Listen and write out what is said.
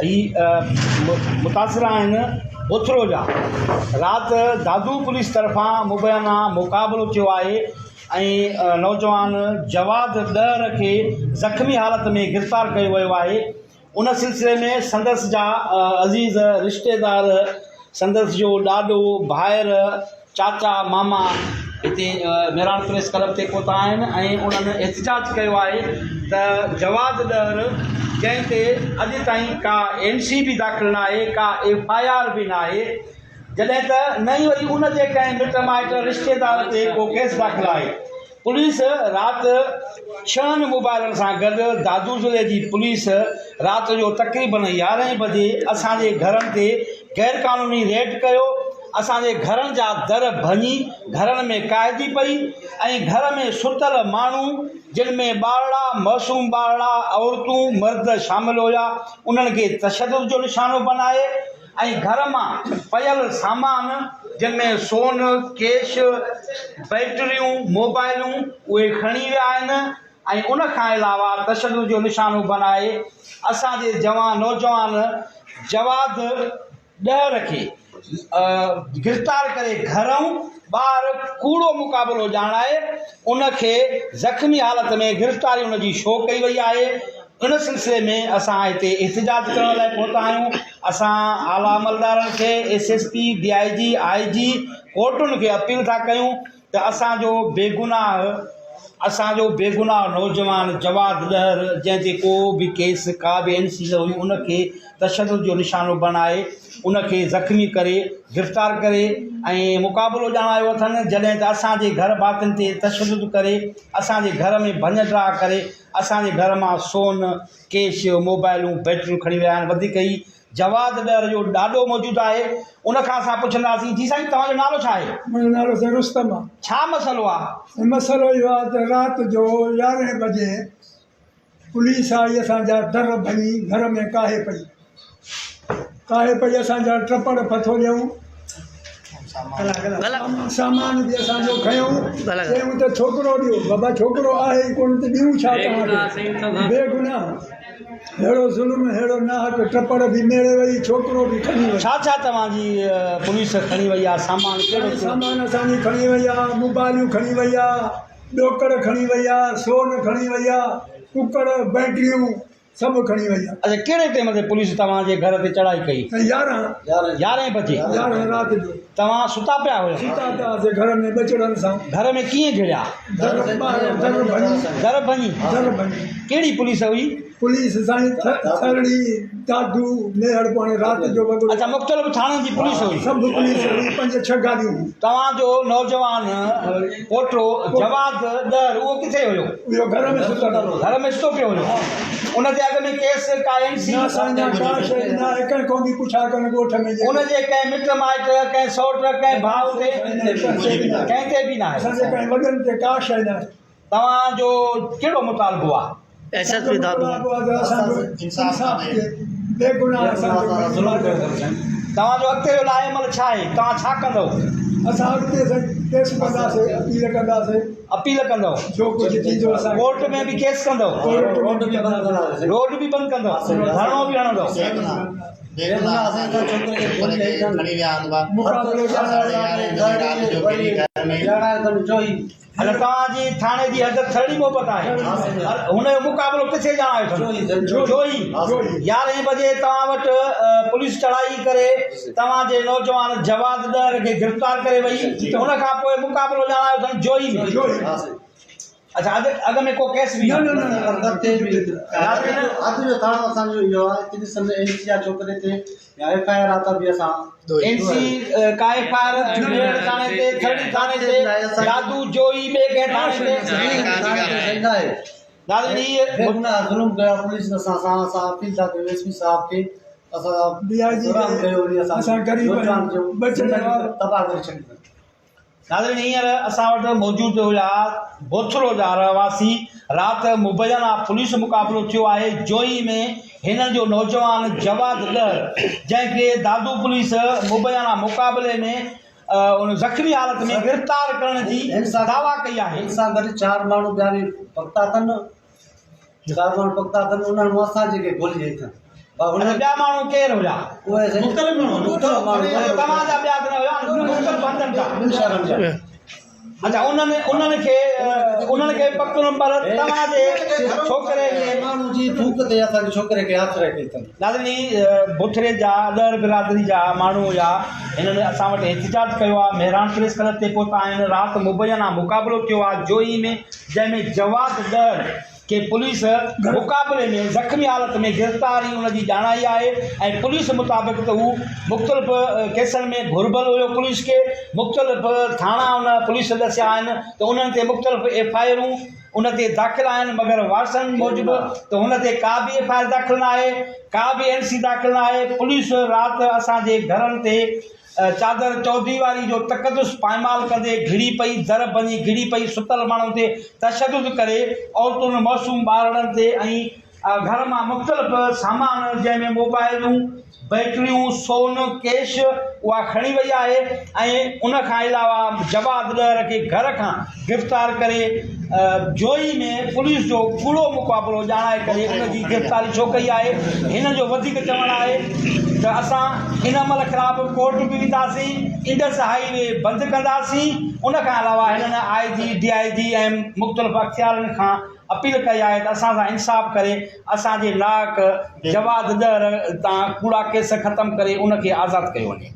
هي متاثر آهن هوٿرو جا رات دادو پوليس طرفان مبينا مقابلو ٿيو آهي ۽ نوجوان جواد ڏهر کي زخمي حالت ۾ گرفتار ڪيو ويو آهي ان سلسلي ۾ سندس جا عزيز رشتيدار سندس جو ڏاڏو ڀائر چاچا ماما هتي مهراڻ پريس ڪلب تي پهتا آهن ۽ انهن احتجاج ڪيو آهي ته جواد ڏهر جنهن تي اڄ تائين ڪا اين سي به داخل ناهي ڪا ايف I R به ناهي جڏهن ته نه ئي وري ان جي ڪنهن مٽ مائٽ رشتيدار تي ڪو ڪيس داخل آهي پوليس رات ڇهن موبائلن سان گڏ دادو ضلعي جي پوليس رات جو تقريبن يارهين بجي اسان جي گهرن تي غير قانوني ريڊ ڪيو اسان جي گهرن جا در ڀڃي گهرن ۾ ڪاهجي پئي ۽ گهر ۾ ستل ماڻهو جن ۾ ٻارڙا معصوم ٻارڙا عورتون مرد شامل هيا انهن کي تشدد جو نشانو بنائي ۽ گهر مان پيل سامان جن ۾ سون، ڪيش، بيٽريون، موبائلون اهي کڻي ويا آهن ۽ ان کان علاوه تشدد جو نشانو بنائي اسان جي جوان نوجوان جواد ڏهر کي گرفتار ڪري گهرئون ٻاهر ڪوڙو مقابلو ڄاڻائي ان کي زخمي حالت ۾ گرفتاري ان جي شو ڪئي وئي آهي ان سلسلي ۾ اسان هتي احتجاج ڪرڻ لاء پهتا آهيون اسان اعليٰ عملدارن کي S S P D I G I G ڪورٽن کي اپيل ٿا ڪيون ته اسان جو بيگناهه اسان جو بيگناهه نوجوان جواد ڏهر جنهن تي ڪو به ڪيس ڪا به اين سي نه هئي ان کي تشدد جو نشانو بڻائي ان کي زخمي ڪري گرفتار ڪري ۽ مقابلو ڄاڻايو اٿن جڏهن ته اسان جي گهر ڀاتين تي تشدد ڪري اسان جي گهر ۾ ڀڃ ڊاهه ڪري اسان جي گهر مان سون، ڪيش، موبائلون، بيٽريون کڻي ويا آهن وڌيڪ هي جواد ڏهر جو ڏاڏو موجود آهي ان کان اسان پڇنداسين جي سائين توهان جو نالو ڇا آهي؟ منهنجو نالو سائين رستم آهي. ڇا مسئلو آهي؟ سائين مسئلو اهو آهي ته رات جو يارهين بجي پوليس آئي اسان جا در ڀڃي گهر ۾ ڪاهي پئي. ڪاهي پئي اسان جا ٽپڙ ڦٿوليائون، سامان به اسان جو کنيائون، چيائون ته ڇوڪرو ڏيو، بابا ڇوڪرو آهي ئي ڪونه ته ڏيون ڇا توهان کي، بيگناهه ههڙو ظلم ههڙو ناحق، ٽپڙ به ميڙي وئي ڇوڪرو به کڻي وئي. ڇا ڇا توهان جي پوليس کڻي وئي آهي سامان ڪهڙو ڪهڙو؟ سامان اسان جي کڻي وئي آهي، موبائليون کڻي وئي آهي، ڏوڪڙ کڻي وئي آهي، سون کڻي وئي آهي، ڪڪڙ، بيٽريون. سڀ کڻي وئي. اڇا ڪهڙي ٽيم تي پوليس توهان جي گهر تي چڙهائي ڪئي؟ سائين يارهن. يارهين بجي. يارهين رات جو. توهان ستا پيا هيو؟ ستا پيا هئاسين گهر ۾ ٻچڙن سان. گهر ۾ ڪيئن گهڙيا؟ در ٻاهران در ڀڃي. در ڀڃي؟ در ڀڃي. ڪهڙي پوليس هئي؟ پوليس سائين ٿرڙي، دادو، ميهڙ پوڻي رات جو وڳڙو. اڇا مختلف ٿاڻن جي پوليس هئي؟ سڀ پوليس هئي پنج ڇهه گاڏيون هيون. توهان جو نوجوان پوٽو جواد ڏهر اهو ڪٿي هيو؟ اهو گهر ۾ ستل هو. گهر ۾ ستو پيو هيو. ان تي اڳ ۾ ڪيس ڪا اين سي. نه سائين نه ڪا شيء نه آهي ڪنهن کان به پڇا ڪن ڳوٺ ۾ جيڪو. ان جي ڪنهن مٽ مائٽ ڪنهن سئوٽ ڪنهن ڀاء تي ڪنهن تي به ناهي. اسان جي ڪنهن وڏن تي ڪا شيء ناهي. توهان جو ڪهڙو مطالبو آهي؟ S S P Dadu. انصاف ٿئي بيگناهه اسان تي ظلم ڪيو اٿن. توهان جو اڳتي جو لاء عمل ڇا آهي؟ توهان ڇا ڪندؤ؟ اسان اڳتي سائين ڪيس ڪنداسي اپيل ڪنداسي. اپيل ڪندؤ؟ جو ڪجهه ٿيندو اسان کي. ڪورٽ ۾ به ڪيس ڪندؤ؟ ڪورٽ ۾ به ڪنداسي. روڊ به بند ڪندؤ؟ ڌرڻو به هڻندؤ؟ مقابلو هن توهان جي ٿاڻي جي حد ٿرڙي محبت آهي. هن جو مقابلو ڪٿي ڄاڻايو اٿن؟ جوهي. يارهين بجي توهان وٽ پوليس چڙهائي ڪري توهان جي نوجوان جواد ڏهر کي گرفتار ڪري وئي. ان کان پوء مقابلو ڄاڻايو اٿن جوهي ۾. اڇا اڳ اڳ ۾ ڪو ڪيس به نه نه. حد جو ٿاڻو اسان جو اهو آهي ڪي ڏسن اين سي آ ڇوڪري تي يا ايف I R آ ته به اسان اين سي ڪا ايف I R ميڙ ٿاڻي تي ٿرڙي ٿاڻي تي دادو جوئي ٻئي ڪنهن ٿاڻي تي ناظرين هي بيگناهه ظلم ڪيو آ پوليس اسان سان اسان اپيل ٿا ڪيون ايس پي صاحب کي اسان ڊي I جي ظلم ڪيو وڃي اسان غريب نوجوان جو ٻچڙن تباهه ڪري ڇڏيو. ناظرين هينئر اسان وٽ موجود هيا بوٿرو جا رهواسي رات مبينا پوليس مقابلو ٿيو آهي جوهي ۾ هنن جو نوجوان جواد ڏهر جنهن کي دادو پوليس مبينا مقابلي ۾ ان زخمي حالت ۾ گرفتار ڪرڻ جي دعويٰ ڪئي آهي. هن سان گڏ چار ماڻهو ٻيا به پڪتا اٿن چار ماڻهو پڪتا اٿن انهن مون اسان جي کي گولي هنئي اٿن. اڇا ٻيا ماڻهو ڪير هيا؟ مختلف ماڻهو توهان جا ٻيا ته نه هيا مختلف هنڌن تان. ٻن شهرن جا. اڇا انهن انهن کي انهن کي پڪ نمبر توهان جي ڇوڪري کي ماڻهو جي ٿوڪ تي اسان جي ڇوڪري کي هٿ رکي اٿن. ناظرين هي بوٿري جا ڏهر برادري جا ماڻهو هيا هنن اسان وٽ احتجاج ڪيو آهي مهراڻ پريس ڪلب تي پهتا آهن رات مبينا مقابلو ٿيو آهي جوهي ۾ جنهن ۾ جواد ڏهر کي پوليس مقابلي ۾ زخمي حالت ۾ گرفتاري ان جي ڄاڻائي آهي ۽ پوليس مطابق ته هو مختلف ڪيسن ۾ گهربل هيو پوليس کي مختلف ٿاڻا ان پوليس ڏسيا آهن ته انهن تي مختلف ايف I آرون ان تي داخل آهن مگر وارثن موجب ته هن تي ڪا به ايف I R داخل نه آهي ڪا به اين سي داخل نه آهي پوليس رات اسان جي گهرن تي چادر چوديواري جو تقدس پائمال ڪندي گهڙي پئي، در ڀڃي گهڙي پئي، ستل ماڻهن تي تشدد ڪري، عورتن، معصوم ٻارڙن تي ۽ گهر مان مختلف سامان جنهن ۾ موبائلون، بيٽريون، سون، ڪيش اها کڻي وئي آهي ۽ ان کان علاوه جواد ڏهر کي گهر کان گرفتار ڪري جوهي ۾ پوليس جو ڪوڙو مقابلو ڄاڻائي ڪري ان جي گرفتاري ڇو ڪئي آهي هنن جو وڌيڪ چوڻ آهي ته اسان ان عمل خلاف ڪورٽ به وينداسين انڊس هائي وي بند ڪنداسين ان کان علاوه هنن آء جي ڊي I جي ۽ مختلف اختيارين کان اپيل ڪئي آهي ته اسان سان انصاف ڪري اسان جي ناحق جواد ڏهر تان ڪوڙا ڪيس ختم ڪري ان کي آزاد ڪيو وڃي.